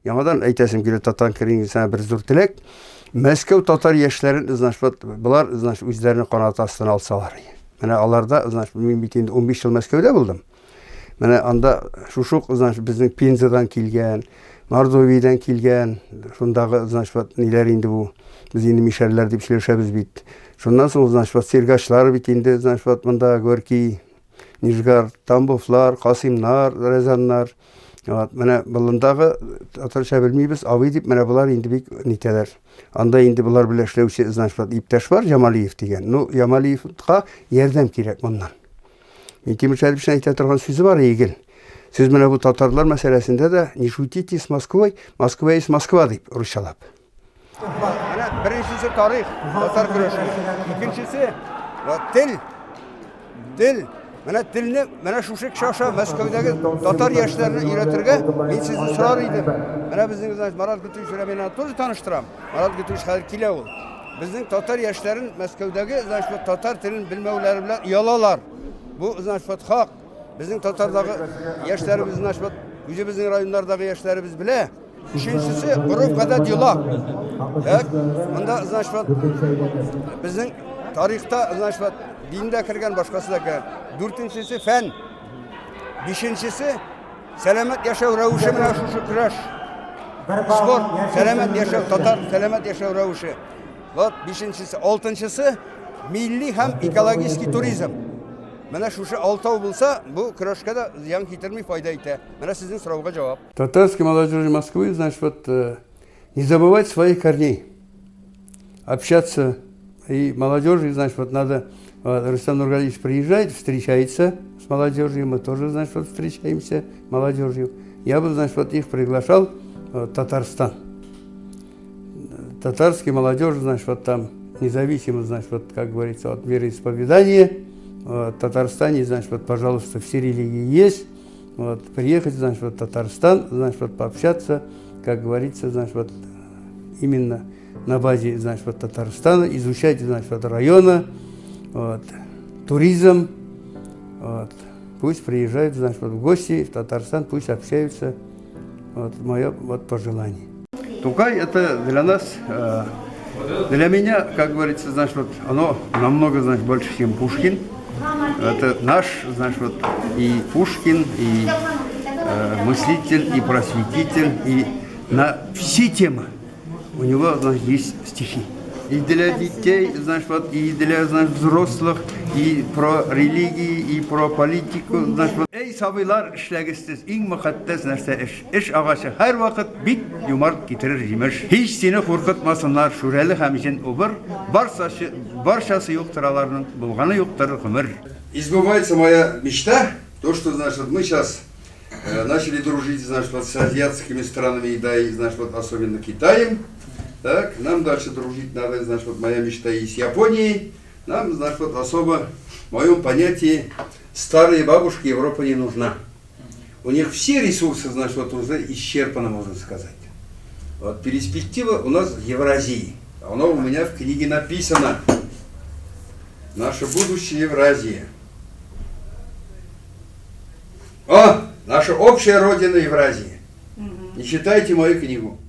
Яңадан әйтәсем килә, Татар конгрессына бер зур теләк. Мәскәү татар яшьләрен, значит, вот, болар, значит, үзләренең канаты астына алсалар. Менә аларда, значит, мин бит инде 15 ел Мәскәүдә булдым. Менә анда шушы ук, значит, безнең Пензадан килгән, Мордовиядән килгән, шундагы, значит, вот, ниләр инде бу, без инде мишәрләр дип сөйләшәбез бит. Шуннан соң, значит, вот, Сергачлар бит инде, значит, вот, монда Горький, Нижгар, Тамбовлар, Касыймнар, Рязаннар. Вот, менә болындагы татарча белмибез, абый дип менә болар инде бик нитәләр. Анда инде болар белән эшләүче, значит, вот, иптәш бар, Ямалиев дигән. Ну, Ямалиевка ярдәм кирәк моннан. Минтимер Шәриповичның әйтә торган сүзе бар игел. Сез менә бу татарлар мәсьәләсендә дә не шутите с Москвой, Москва есть Москва дип русчалап. Менә беренчесе тарих, татар көрәше. Икенчесе тел. Тел. Менә телне, менә шушы кеше аша Мәскәүдәге татар яшьләрне өйрәтергә мин сезне сорар идем. Менә безнең значит, Марат Гутович белән мин аны тоже таныштырам. Марат Гутович хәзер килә ул. Безнең татар яшьләрен Мәскәүдәге, значит, татар телен белмәүләре белән оялалар. Бу, значит, вот хак. Безнең татардагы яшьләребез, значит, вот үзебезнең районнардагы яшьләребез белә. Өченчесе гореф-гадәт йола. Так, монда, значит, вот, безнең тарихта, значит, вот, дин дә кергән, башкасы да кергән. Дүртенчесе фән. Бишенчесе сәламәт яшәү рәвеше менә шушы көрәш. Спорт, сәламәт яшәү, татар сәламәт яшәү рәвеше. Вот бишенчесе, алтынчысы милли һәм экологический туризм. Менә шушы алтау булса, бу көрәшкә дә зыян китерми, файда итә. Менә сезнең сорауга җавап. Татарский молодежи Москвы, значит, вот не забывать своих корней, общаться. И молодежи, значит, вот надо, Рустам Нургалиевич приезжает, встречается с молодежью, мы тоже, значит, вот встречаемся с молодежью. Я бы, значит, вот их приглашал в Татарстан. Татарский молодежь, значит, вот там, независимо, значит, вот, как говорится, от вероисповедания, в Татарстане, значит, вот, пожалуйста, все религии есть. Вот, приехать, значит, вот Татарстан, значит, вот пообщаться, как говорится, значит, вот именно на базе, значит, вот Татарстана, изучать, значит, вот района, вот, туризм, вот, пусть приезжают, значит, вот в гости в Татарстан, пусть общаются, вот, мое вот пожелание. Тукай это для нас, для меня, как говорится, значит, вот оно намного, значит, больше, чем Пушкин. Это наш, значит, вот и Пушкин, и мыслитель, и просветитель, и на все темы у него, значит, есть стихи. И для детей, значит, вот, и для, значит, взрослых, и про религии, и про политику, значит, вот. Эй, сабыйлар, эшләгез сез, иң мөкатдәс нәрсә эш. Эш агачы һәрвакыт бик юмарт китерер җимеш. Һич сине куркытмасыннар Шүрәле һәм җен убыр, барсачы, барчасы юктыр аларның, булганы юктыр гомер. И сбывается моя мечта, то, что, значит, мы щас начали дружить, значит, вот с азиатскими странами, да, и, значит, вот особенно Китаем. Так, нам дальше дружить надо, значит, вот моя мечта и с Японией. Нам, значит, вот особо, в моем понятии, старые бабушки Европа не нужна. У них все ресурсы, значит, вот уже исчерпаны, можно сказать. Вот перспектива у нас в Евразии. Оно у меня в книге написано. Наше будущее Евразия. О, наша общая родина Евразия. Не читайте мою книгу.